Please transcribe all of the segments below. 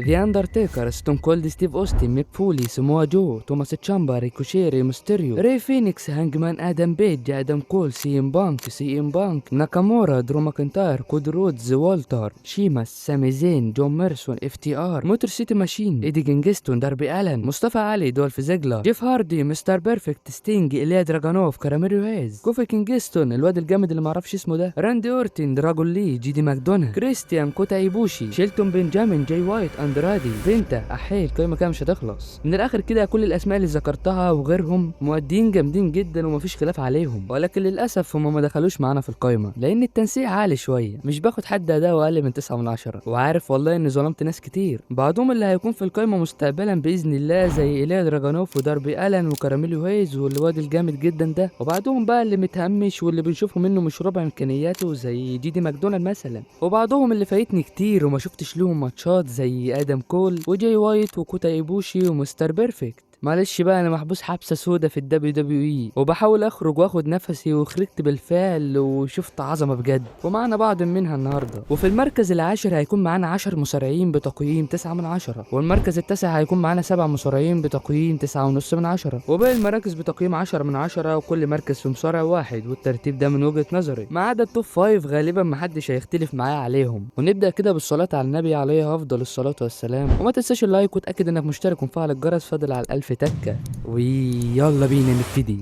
ذا اندرتيكر، ستون كولد ستيف اوستن، ميك فولي، سموا جو، توماس تشامبا، ريكوشيه، ري ميستيريو، ري فينيكس، هانجمان ادم بيج، ادم كول، سي ام بانك، سي ام بانك، ناكامورا، درو ماكنتاير، كود رودز، والتر، شيماس، سامي زين، جون ميرسون، اف تي ار، موتور سيتي ماشين، ايدي كينجستون، داربي الن، مصطفى علي، دولف زيجلر، جيف هاردي، مستر بيرفكت، ستينج، إيليا دراجانوف، كاراميرو هيز، كوفي كينجستون، الواد الجامد اللي معرفش اسمه ده، راندي اورتن، دراجون لي، جي دي ماكدونا، كريستيان، كوتا ايبوشي، شيلتون بنجامين، جاي وايت، اندرادي، بنتا. احي القايمة كده مش هتخلص. من الاخر كده كل الاسماء اللي ذكرتها وغيرهم مؤدين جامدين جدا ومفيش خلاف عليهم، ولكن للاسف هم ما دخلوش معانا في القايمة لان التنسيق عالي شوية. مش باخد حد اداء اقل من 9 من 10، وعارف والله اني ظلمت ناس كتير، بعضهم اللي هيكون في القايمة مستقبلا باذن الله زي ايليا دراجانوف وداربي الن وكاراميلو هيز والواد الجامد جدا ده، وبعضهم بقى اللي متهمش واللي بنشوفه منه مش ربع امكانياته زي جي دي ماكدونالد مثلا، وبعضهم اللي فايتني كتير وما شفتش لهم ماتشات زي ادم كول وجاي وايت وكوتا ايبوشي ومستر بيرفكت. معلش بقى انا محبوس حبسه سودا في ال WWE وبحاول اخرج واخد نفسي، وخرجت بالفعل وشفت عظمه بجد ومعنا بعض منها النهارده. وفي المركز العاشر هيكون معانا 10 مصارعين بتقييم 9 من 10، والمركز التاسع هيكون معانا 7 مصارعين بتقييم 9.5 من 10، وباقي المراكز بتقييم 10 من 10، وكل مركز في مصارع واحد. والترتيب ده من وجهه نظري ما عدا ال top 5 غالبا محدش هيختلف معايا عليهم. ونبدا كده بالصلاة على النبي عليه افضل الصلاة والسلام، وما تنساش ال like وتاكد انك مشترك ومفعل الجرس فاضل على 1000 تكه. ويلا بينا نبتدي.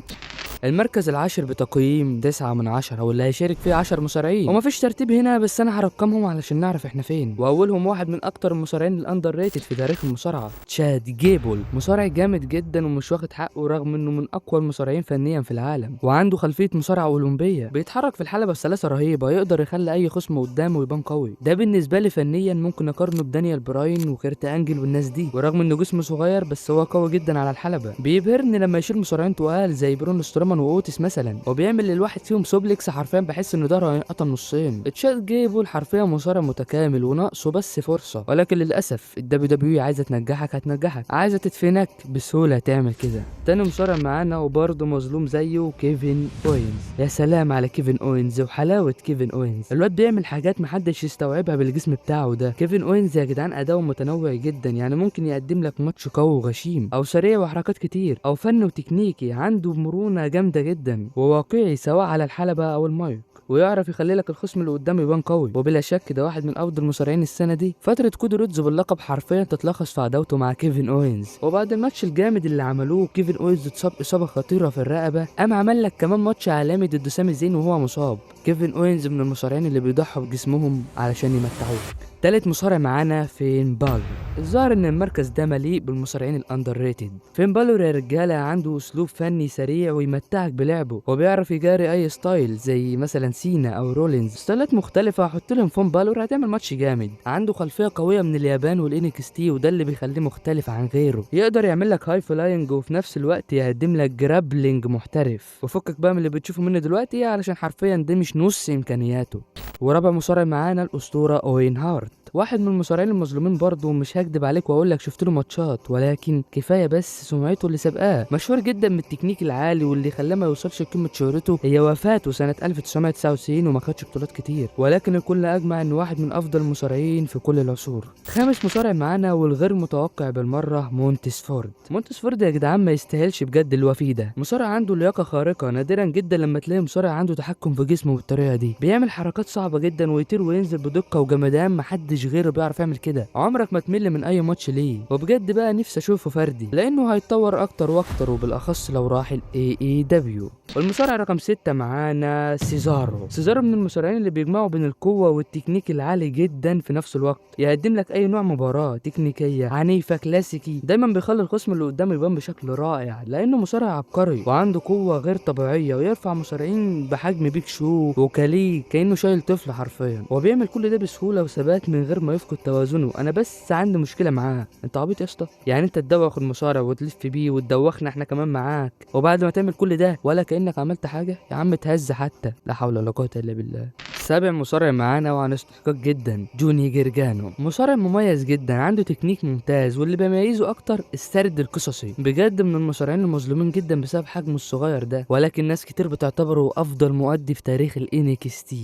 المركز العاشر بتقييم 9 من 10 واللي هيشارك فيه 10 مصارعين، ومفيش ترتيب هنا بس انا هرقمهم علشان نعرف احنا فين. واولهم واحد من اكتر المصارعين ال underrated في تاريخ المصارعة، تشاد جيبل. مصارع جامد جدا ومش واخد حقه رغم انه من اقوى المصارعين فنيا في العالم، وعنده خلفية مصارعه اولمبيه، بيتحرك في الحلبة بسلاسة رهيبة، يقدر يخلي اي خصم قدامه يبان قوي. ده بالنسبة لي فنيا ممكن اقارنه بدانيال براين وكيرت انجل والناس دي، ورغم انه جسمه صغير بس هو قوي جدا على الحلبة. بيبهرني لما يشيل مصارعين تقال زي برون سترومان واوتس مثلا، وبيعمل للواحد فيهم suplex حرفيا بحس ان ظهره هينقطع نصين. تشاد جيبل حرفيا مصارع متكامل وناقصه بس فرصة، ولكن للاسف ال WWE عايزه تنجحك هتنجحك، عايزه تدفنك بسهولة تعمل كده. تاني مصارع معانا وبرضه مظلوم زيه كيفن اوينز. يا سلام على كيفن اوينز وحلاوة كيفن اوينز، الواد بيعمل حاجات محدش يستوعبها بالجسم بتاعه ده. كيفن اوينز يا جدعان اداؤه متنوع جدا، يعني ممكن يقدم لك ماتش قوي وغشيم او سريع وحركات كتير او فن وتكنيكي، عنده مرونة جامدة جدا وواقعي سواء على الحلبة او المايك، ويعرف يخلي لك الخصم اللي قدامه يبان قوي. وبلا شك ده واحد من افضل مصارعين السنة دي. فترة كودي رودز باللقب حرفيا تتلخص في عداوته مع كيفن اوينز، وبعد الماتش الجامد اللي عملوه كيفن اوينز اتصاب اصابه خطيرة في الرقبة، قام عمل لك كمان ماتش عالمي ضد سامي زين وهو مصاب. كيفن اوينز من المصارعين اللي بيضحوا بجسمهم علشان يمتعوك. تالت مصارع معانا فين بالور. الظاهر ان المركز ده مليء بالمصارعين ال underrated. فين بالور يا رجاله عنده اسلوب فني سريع ويمتعك بلعبه، وبيعرف يجاري اي style زي مثلا سينا او رولينز، ستايلات مختلفة حط لهم فين بالور هتعمل ماتش جامد. عنده خلفية قوية من اليابان وال NXT، وده اللي بيخليه مختلف عن غيره. يقدر يعمل لك high flying وفي نفس الوقت يقدم لك grappling محترف. وفكك بقى من اللي بتشوفه منه دلوقتي علشان حرفيا ده مش نص امكانياته. ورابع مصارع معانا الاسطورة اوين هارت، واحد من المصارعين المظلومين برضه، مش هكدب عليك واقول لك شفت له ماتشات، ولكن كفاية بس سمعته اللي سابقاه. مشهور جدا بالتكنيك العالي واللي خلاه ما يوصلش لقمة شهرته هي وفاته سنة 1999 وما خدش بطولات كتير، ولكن الكل اجمع انه واحد من افضل المصارعين في كل العصور. خامس مصارع معانا والغير متوقع بالمرة مونتس فورد. مونتس فورد يا جدعان ما يستاهلش بجد اللي هو فيه ده. مصارع عنده لياقه خارقة، نادرا جدا لما تلاقي مصارع عنده تحكم في جسمه بالطريقة دي، بيعمل حركات صعبة جدا ويطير وينزل بدقة وجمدان، محدش غيره بيعرف يعمل كده. عمرك ما تمل من اي ماتش ليه، وبجد بقى نفسي اشوفه فردي لانه هيتطور اكتر واكتر، وبالاخص لو راح ال AEW. والمصارع رقم 6 معانا سيزارو. سيزارو من المصارعين اللي بيجمعوا بين القوة والتكنيك العالي جدا في نفس الوقت، يقدم لك اي نوع مباراة تكنيكيه عنيفة كلاسيكي، دايما بيخلي الخصم اللي قدامه يبان بشكل رائع لانه مصارع عبقري وعنده قوة غير طبيعية، ويرفع مصارعين بحجم بيج شو وكالي كانه شايل طفل حرفيا، وبيعمل كل ده بسهولة وثبات من غير ما يفقد توازنه. انا بس عندي مشكلة معاه، انت عبيط يا اسطى، يعني انت تدوخ المصارع وتلف بيه وتدوخنا احنا كمان معاك، وبعد ما تعمل كل ده ولا كانك عملت حاجة؟ يا عم تهز حتى، لا حول ولا قوة الا بالله. سابع مصارع معانا وعن استحقاق جدا جوني جرجانو. مصارع مميز جدا، عنده تكنيك ممتاز، واللي بيميزه اكتر السرد القصصي. بجد من المصارعين المظلومين جدا بسبب حجمه الصغير ده، ولكن ناس كتير بتعتبره افضل مؤدي في تاريخ ال NXT.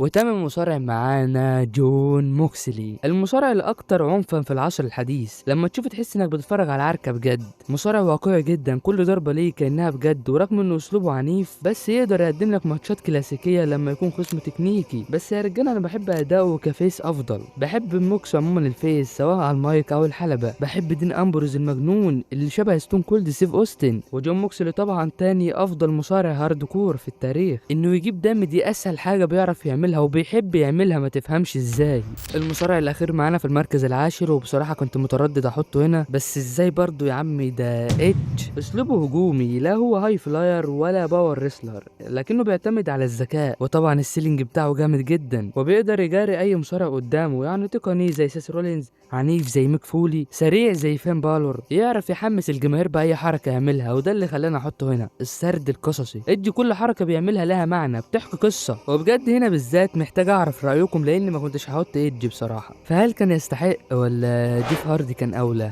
وتامن مصارع معانا جون موكسلي، المصارع الاكثر عنفا في العصر الحديث. لما تشوف تحس انك بتتفرج على عركة بجد. مصارع واقعي جدا، كل ضربه ليه كانها بجد، ورغم انه اسلوبه عنيف بس يقدر يقدم لك ماتشات كلاسيكية لما يكون خصم تكنيكي. بس يا رجاله انا بحب اداؤه ك face افضل. بحب موكس عموما ال face سواء على المايك او الحلبة. بحب دين امبروز المجنون اللي شبه ستون كولد ستيف اوستن. وجون موكسلي طبعا تاني افضل مصارع hardcore في التاريخ. انه يجيب دم دي اسهل حاجة بيعرف يعملها وبيحب يعملها، ما تفهمش ازاي. المصارع الاخير معانا في المركز العاشر، وبصراحة كنت متردد احطه هنا، بس ازاي برضو يا عمي، ده ايدج. اسلوبه هجومي، لا هو high flyer ولا power wrestler، لكنه بيعتمد على الذكاء، وطبعا ال selling بتاعه جامد جدا، وبيقدر يجاري اي مصارع قدامه. يعني تقني زي سيس رولينز، عنيف زي ميك فولي، سريع زي فين بالور، يعرف يحمس الجماهير باي حركة يعملها، وده اللي خلاني احطه هنا. السرد القصصي، ادي كل حركة بيعملها لها معنى، بتحكي قصة. وبجد هنا بالذات محتاج اعرف رايكم، لان ما كنتش هحط ايدج بصراحة. فهل كان يستحق ولا جيف هاردي كان اولى؟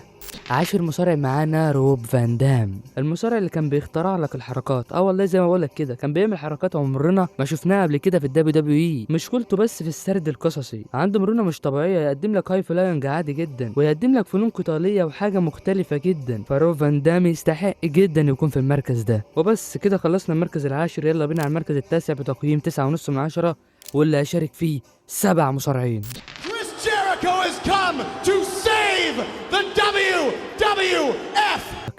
عاشر مصارع معانا روب فان دام، المصارع اللي كان بيخترع لك الحركات. والله زي ما بقولك كده، كان بيعمل حركات عمرنا ما شفناها قبل كده في ال WWE. مشكلته بس في السرد القصصي، عنده مرونة مش طبيعية، يقدم لك high flying عادي جدا، ويقدم لك فنون قتالية وحاجه مختلفة جدا. فروب فان دام يستحق جدا يكون في المركز ده. وبس كده خلصنا المركز العاشر، يلا بينا على المركز التاسع بتقييم 9.5 من 10، واللي هيشارك فيه 7 مصارعين. Chris Jericho has come to save the WWF.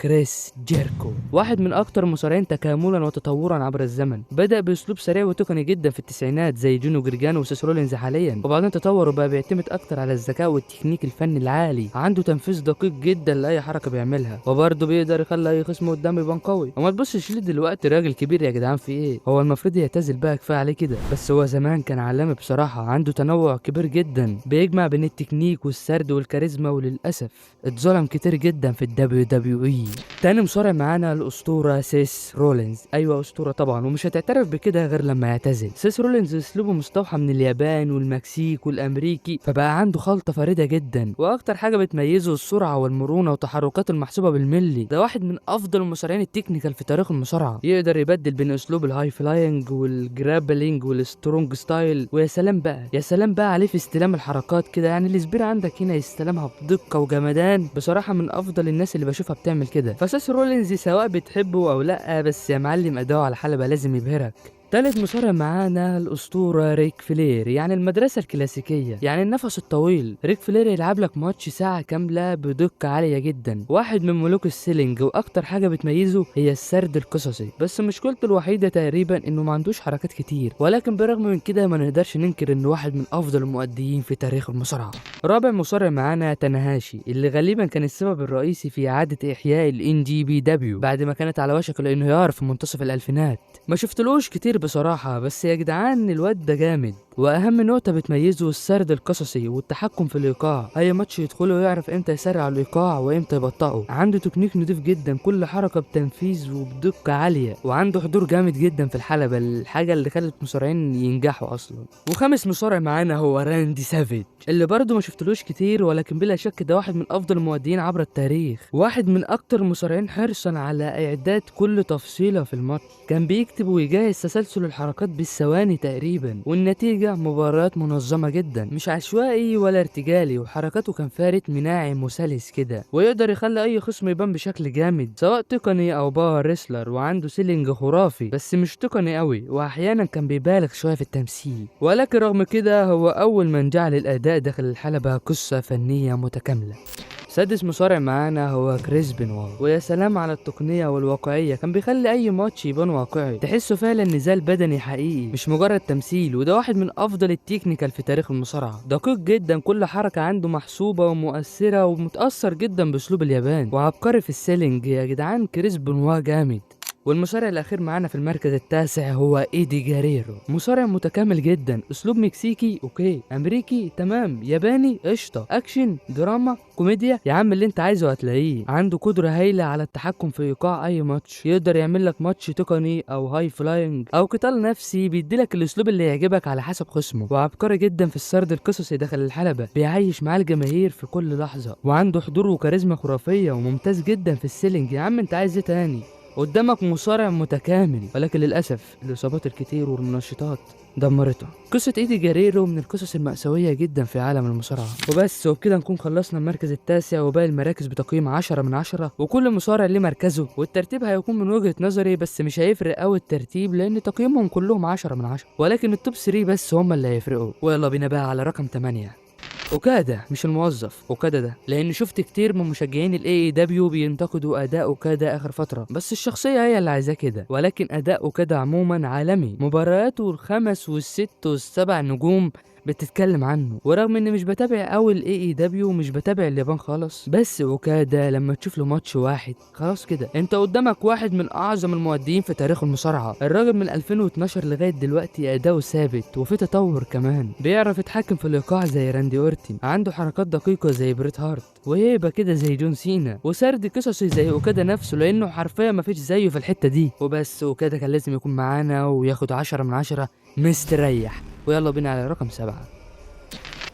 كريس جيركو واحد من اكتر المصارعين تكاملا وتطورا عبر الزمن. بدأ باسلوب سريع وتقني جدا في التسعينات زي جونو جرجانو وسيس رولينز حاليا، وبعدين تطور وبقى بيعتمد اكتر على الذكاء والتكنيك الفني العالي. عنده تنفيذ دقيق جدا لاي حركة بيعملها، وبرضه بيقدر يخلي اي خصم قدامه يبان قوي. وما تبصش ليه دلوقتي راجل كبير يا جدعان، في ايه؟ هو المفروض يعتزل بقى، كفاية عليه كده. بس هو زمان كان عالمي بصراحة، عنده تنوع كبير جدا، بيجمع بين التكنيك والسرد والكاريزما، وللاسف اتظلم كتير جدا في ال WWE. تاني مصارع معانا الاسطورة سيس رولينز. ايوه اسطورة طبعا، ومش هتعترف بكده غير لما يعتزل. سيس رولينز اسلوبه مستوحى من اليابان والمكسيك والامريكي، فبقى عنده خلطه فريدة جدا، واكتر حاجة بتميزه السرعة والمرونة وتحركاته المحسوبه بالملي. ده واحد من افضل المصارعين ال technical في تاريخ المصارعة، يقدر يبدل بين اسلوب ال high flying وال grappling وال strong style. ويا سلام بقى، يا سلام بقى عليه في استلام الحركات كده، يعني ال spear عندك هنا يستلمها بدقة وجمدان. بصراحة من افضل الناس اللي بشوفها بتعمل كده. فسيس رولينز سواء بتحبه او لا، بس يا معلم اداؤه على الحلبة لازم يبهرك. تالت مصارع معانا الأسطورة ريك فلير، يعني المدرسة الكلاسيكية، يعني النفس الطويل. ريك فلير يلعب لك ماتش ساعة كاملة بدقة عالية جدا، واحد من ملوك ال selling، وأكتر حاجة بتميزه هي السرد القصصي. بس مشكلته الوحيدة تقريبا إنه ما عندوش حركات كتير، ولكن بالرغم من كده ما نقدرش ننكر إنه واحد من أفضل المؤديين في تاريخ المصارعة. رابع مصارع معانا تناهاشي، اللي غالبا كان السبب الرئيسي في إعادة إحياء ال NJPW بعد ما كانت على وشك الانهيار في منتصف الألفينات. ما شفتلوش كتير بصراحة، بس يا جدعان الواد ده جامد. واهم نقطة بتميزه السرد القصصي والتحكم في الايقاع. اي ماتش يدخله يعرف امتى يسرع الايقاع وامتى يبطئه. عنده تكنيك نضيف جدا، كل حركة بتنفيذ وبدقة عالية، وعنده حضور جامد جدا في الحلبة، الحاجة اللي خلت مصارعين ينجحوا اصلا. وخامس مصارع معانا هو راندي سافيج، اللي برضه ما شفتلوش كتير، ولكن بلا شك ده واحد من افضل المؤديين عبر التاريخ، واحد من اكتر المصارعين حرصا على اعداد كل تفصيلة في الماتش. كان بيكتب ويجهز تسلسل الحركات بالثواني تقريبا، والنتيجة مباريات منظمة جدا، مش عشوائي ولا ارتجالي، وحركاته كان فيها رتم ناعم وسلس كده، ويقدر يخلي اي خصم يبان بشكل جامد سواء تقني او power wrestler. وعنده selling خرافي بس مش تقني قوي، واحيانا كان بيبالغ شوية في التمثيل، ولكن رغم كده هو اول من جعل الاداء داخل الحلبة قصة فنية متكاملة. سادس مصارع معانا هو كريس بنوا، ويا سلام على التقنية والواقعية، كان بيخلي أي ماتش يبان واقعي، تحسه فعلا نزال بدني حقيقي مش مجرد تمثيل. وده واحد من أفضل ال technical في تاريخ المصارعة، دقيق جدا، كل حركة عنده محسوبة ومؤثرة، ومتأثر جدا بأسلوب اليابان، وعبقري في ال selling. يا جدعان كريس بنوا جامد. والمصارع الأخير معانا في المركز التاسع هو إيدي جاريرو، مصارع متكامل جدا، أسلوب مكسيكي okay، أمريكي تمام، ياباني قشطة، أكشن، دراما، كوميديا، يا عم اللي أنت عايزه هتلاقيه. عنده قدرة هايلة على التحكم في إيقاع أي ماتش، يقدر يعمل لك ماتش تقني أو high flying أو قتال نفسي، بيديلك الأسلوب اللي يعجبك على حسب خصمه. وعبقري جدا في السرد القصصي داخل الحلبة، بيعيش معاه الجماهير في كل لحظة، وعنده حضور وكاريزما خرافية، وممتاز جدا في ال selling. يا عم أنت عايز إيه تاني؟ قدامك مصارع متكامل، ولكن للاسف الاصابات الكتير والمنشطات دمرته. قصة ايدي جاريرو من القصص المأساوية جدا في عالم المصارعة. وبس، وبكده نكون خلصنا المركز التاسع وباقي المراكز بتقييم 10 من 10، وكل مصارع ليه مركزه، والترتيب هيكون من وجهة نظري، بس مش هيفرق قوي الترتيب لان تقييمهم كلهم 10 من 10، ولكن ال top 3 بس هم اللي هيفرقوا. ويلا بينا بقى على رقم 8، اوكادا. مش الموظف اوكادا ده، لان شفت كتير من مشجعين ال AEW بينتقدوا اداء اوكادا اخر فترة، بس الشخصية هي اللي عايزاه كده، ولكن اداء اوكادا عموما عالمي. مبارياته الخمس والست والسبع نجوم بتتكلم عنه، ورغم اني مش بتابع قوي ال AEW ومش بتابع اليابان خالص، بس اوكادا لما تشوف له ماتش واحد خلاص كده انت قدامك واحد من اعظم المؤديين في تاريخ المصارعة. الراجل من 2012 لغاية دلوقتي اداؤه ثابت وفي تطور كمان، بيعرف يتحكم في الايقاع زي راندي اورتن، عنده حركات دقيقة زي بريت هارت، وهيبة كده زي جون سينا، وسرد قصصي زي اوكادا نفسه، لانه حرفيا مفيش زيه في الحتة دي. وبس، اوكادا كان لازم يكون معانا وياخد 10 من 10 مستريح. ويلا بينا على رقم 7،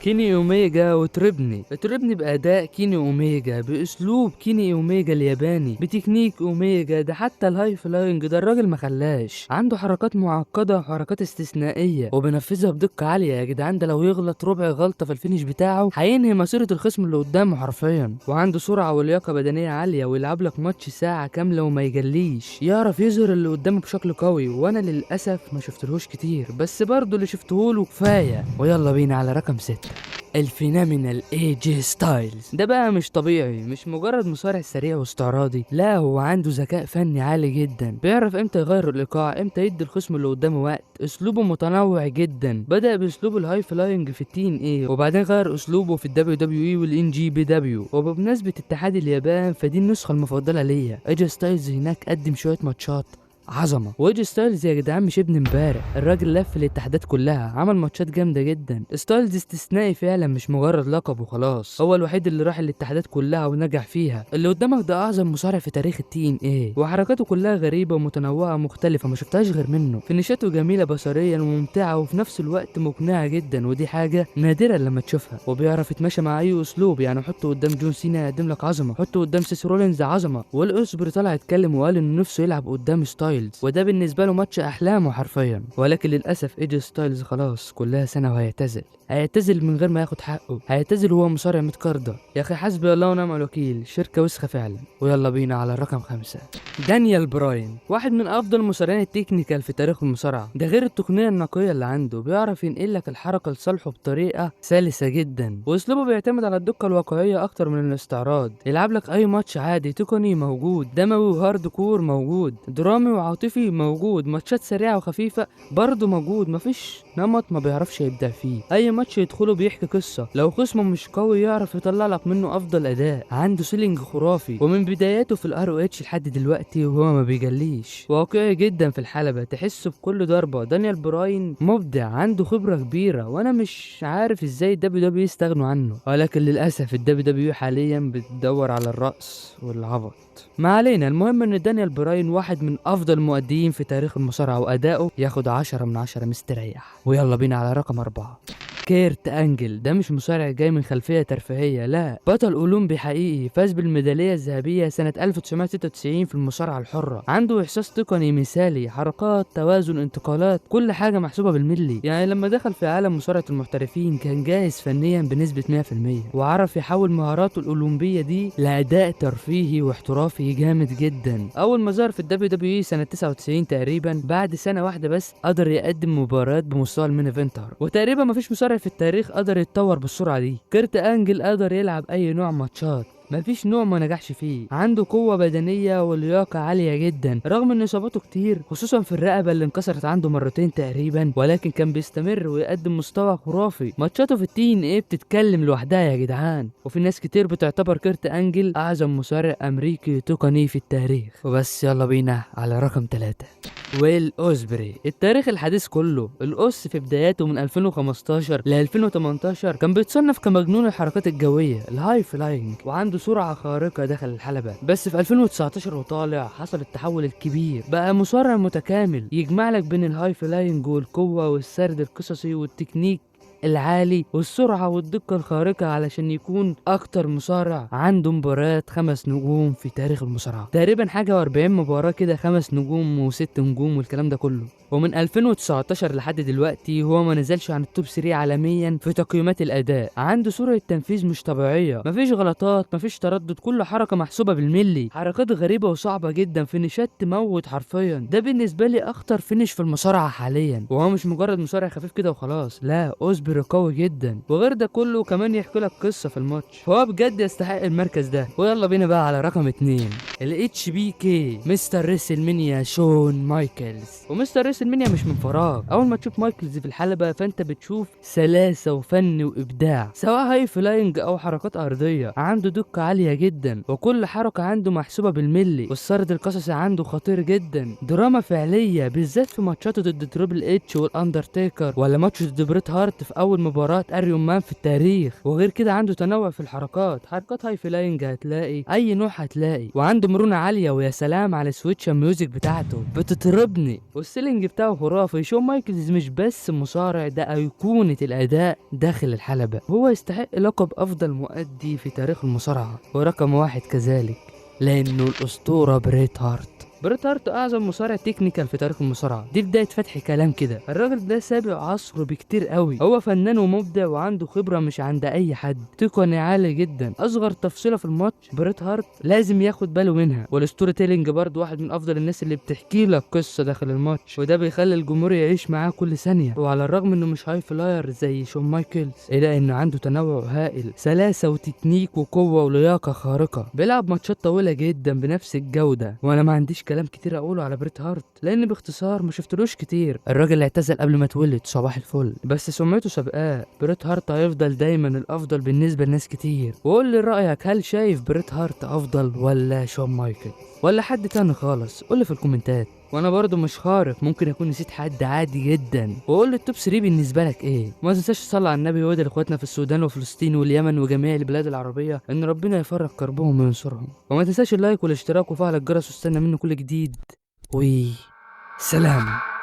كيني اوميجا. وتربني اتربني باداء كيني اوميجا، باسلوب كيني اوميجا الياباني، بتكنيك اوميجا ده، حتى ال high flying ده الراجل ما خلاش عنده حركات معقدة وحركات استثنائية وبينفذها بدقة عالية يا جدعان. ده لو يغلط ربع غلطه في ال finish بتاعه هينهي مسيره الخصم اللي قدامه حرفيا. وعنده سرعة ولياقه بدنية عالية، ويلعب لك ماتش ساعة كاملة وما يجليش، يعرف يظهر اللي قدامه بشكل قوي. وانا للاسف ما شفتلهوش كتير، بس برضه اللي شفتهوله كفاية. ويلا بينا على رقم 6، ال phenomenal اي جي ستايلز. ده بقى مش طبيعي، مش مجرد مصارع سريع واستعراضي، لا هو عنده ذكاء فني عالي جدا، بيعرف امتى يغير الايقاع، امتى يدي الخصم اللي قدامه وقت، اسلوبه متنوع جدا. بدأ باسلوب ال high flying في ال TNA، وبعدين غير اسلوبه في ال WWE وال NJPW. وبمناسبة اتحاد اليابان فدي النسخة المفضلة ليا. اي جي ستايلز هناك قدم شوية ماتشات عظمه. وايجي ستايلز يا جدعان مش ابن امبارح، الراجل لف الاتحادات كلها، عمل ماتشات جامدة جدا. ستايلز استثنائي فعلا، مش مجرد لقب وخلاص، هو الوحيد اللي راح الاتحادات كلها ونجح فيها. اللي قدامك ده اعظم مصارع في تاريخ ال TNA، وحركاته كلها غريبة ومتنوعة ومختلفة ما شفتهاش غير منه. فينيشاته جميلة بصريا وممتعة، وفي نفس الوقت مقنعة جدا، ودي حاجة نادرة لما تشوفها. وبيعرف يتماشى مع اي اسلوب، يعني حطه قدام جون سينا يقدم لك عظمه، حطه قدام سيس رولينز عظمه. والاوسبري طلع يتكلم وقال انه نفسه يلعب قدام ستايلز، وده بالنسبة له ماتش احلامه حرفيا. ولكن للاسف ايجي ستايلز خلاص كلها سنة وهيعتزل، هيعتزل من غير ما ياخد حقه، هيعتزل وهو مصارع mid-carder. يا اخي حسبي الله ونعم الوكيل، شركة وسخة فعلا. ويلا بينا على الرقم 5، دانيال براين. واحد من افضل مصارعين ال technical في تاريخ المصارعة، ده غير التقنية النقية اللي عنده، بيعرف ينقل لك الحركة لصالحه بطريقة سلسه جدا، واسلوبه بيعتمد على الدقة الواقعية اكتر من الاستعراض. يلعب لك اي ماتش عادي، تقني موجود، دموي و hardcore موجود، درامي وعاطفي موجود، ماتشات سريعة وخفيفة برضه موجود، مفيش نمط ما بيعرفش يبدع فيه. اي ماتش يدخله بيحكي قصة، لو خصمه مش قوي يعرف يطلع لك منه افضل اداء، عنده selling خرافي، ومن بداياته في ال ROH لحد دلوقتي وهو ما بيجليش، واقعي جدا في الحلبة، تحسه بكل ضربه. دانيال براين مبدع، عنده خبره كبيرة، وانا مش عارف ازاي ال WWE استغنوا عنه، ولكن للاسف ال WWE حاليا بتدور على الرأس والعبط. ما علينا، المهم ان دانيال براين واحد من افضل المؤديين في تاريخ المصارعة، واداؤه ياخد 10 من 10 مستريح. ويلا بينا على رقم 4، كيرت انجل. ده مش مصارع جاي من خلفية ترفيهية، لا، بطل اولمبي حقيقي، فاز بالميداليه الذهبية سنة 1996 في المصارعة الحرة. عنده احساس تقني مثالي، حركات، توازن، انتقالات، كل حاجة محسوبة بالملي. يعني لما دخل في عالم مصارعه المحترفين كان جاهز فنيا بنسبة 100%، وعرف يحول مهاراته الاولمبية دي لاداء ترفيهي واحترافي جامد جدا. اول ما ظهر في ال WWE سنة 99 تقريبا، بعد سنة واحدة بس قدر يقدم مباريات بمستوى ال main eventer، وتقريبا مفيش مصارع في التاريخ قدر يتطور بالسرعة دي. كيرت انجل قدر يلعب اي نوع ماتشات، مفيش نوع ما نجحش فيه. عنده قوة بدنية ولياقة عالية جدا، رغم ان اصاباته كتير خصوصا في الرقبة اللي انكسرت عنده مرتين تقريبا، ولكن كان بيستمر ويقدم مستوى خرافي. ماتشاته في ال TNA بتتكلم لوحدها يا جدعان، وفي ناس كتير بتعتبر كيرت انجل اعظم مصارع امريكي تقني في التاريخ. وبس، يلا بينا على رقم 3، ويل اوزبري. التاريخ الحديث كله، الأس في بداياته من 2015 ل 2018 كان بيتصنف كمجنون الحركات الجوية ال high flying، وعنده سرعة خارقة داخل الحلبة. بس في 2019 وطالع حصل التحول الكبير، بقى مصارع متكامل يجمع لك بين ال high flying والقوة والسرد القصصي والتكنيك العالي والسرعة والدقة الخارقة علشان يكون أكتر مصارع عنده مباريات 5 نجوم في تاريخ المصارعة، تقريبا حاجة و40 مباراة كده 5 نجوم و6 نجوم والكلام ده كله. ومن 2019 لحد دلوقتي هو ما نزلش عن ال top 3 عالميا في تقييمات الأداء. عنده سرعة تنفيذ مش طبيعية، مفيش غلطات، مفيش تردد، كل حركة محسوبة بالملي، حركات غريبة وصعبة جدا، فينيشات تموت حرفيا. ده بالنسبة لي أخطر finish في المصارعة حاليا. وهو مش مجرد مصارع خفيف كده وخلاص، لا، أوسبري قوي جدا، وغير ده كله كمان يحكي لك قصة في الماتش، فهو بجد يستحق المركز ده. ويلا بينا بقى على رقم 2، ال HBK Mister WrestleMania شون مايكلز. و Mister WrestleMania مش من فراغ، اول ما تشوف مايكلز في الحلبة فانت بتشوف سلاسة وفن وابداع، سواء high flying او حركات ارضية، عنده دقة عالية جدا، وكل حركة عنده محسوبة بالملي، والسرد القصصي عنده خطير جدا، دراما فعلية بالذات في ماتشاته ضد تريبل اتش والاندرتيكر، ولا ماتش ضد بريت هارت في اول مباراة Iron Man في التاريخ. وغير كده عنده تنوع في الحركات، حركات high flying هتلاقي اي نوع هتلاقي، وعنده مرونة عالية، ويا سلام على sweet chin music بتاعته بتطربني، وال selling بتاعه خرافي. شون مايكلز مش بس مصارع، ده أيقونة الأداء داخل الحلبة، هو يستحق لقب أفضل مؤدي في تاريخ المصارعة، ورقم 1 كذلك لأنه الأسطورة بريت هارت. بريت هارت اعظم مصارع technical في تاريخ المصارعة، دي بداية فتح كلام كده. الراجل ده سابق عصره بكتير قوي، هو فنان ومبدع وعنده خبره مش عند اي حد، تقني عالي جدا، اصغر تفصيله في الماتش بريت هارت لازم ياخد باله منها. وال storytelling برضه واحد من افضل الناس اللي بتحكي لك قصة داخل الماتش، وده بيخلي الجمهور يعيش معاه كل ثانية. وعلى الرغم انه مش high flyer زي شون مايكلز، الا انه عنده تنوع هائل، سلاسة وتكنيك وقوه ولياقه خارقة، بيلعب ماتشات طويلة جدا بنفس الجودة. وانا ما عنديش كلام كتير اقوله على بريت هارت، لان باختصار ما شفتلوش كتير. الراجل اعتزل قبل ما اتولد، صباح الفل، بس سمعته سابقاه. بريت هارت هيفضل دايما الافضل بالنسبة لناس كتير. وقول لي رايك، هل شايف بريت هارت افضل ولا شون مايكل ولا حد تاني خالص؟ قول لي في الكومنتات. وانا برضو مش خارق، ممكن اكون نسيت حد عادي جدا. وقول لي ال top 3 بالنسبة لك ايه. وما تنساش تصلي على النبي وادعي لاخواتنا في السودان وفلسطين واليمن وجميع البلاد العربية ان ربنا يفرج كربهم وينصرهم. وما تنساش ال like والاشتراك وفعل الجرس، واستنى منه كل جديد. و سلام.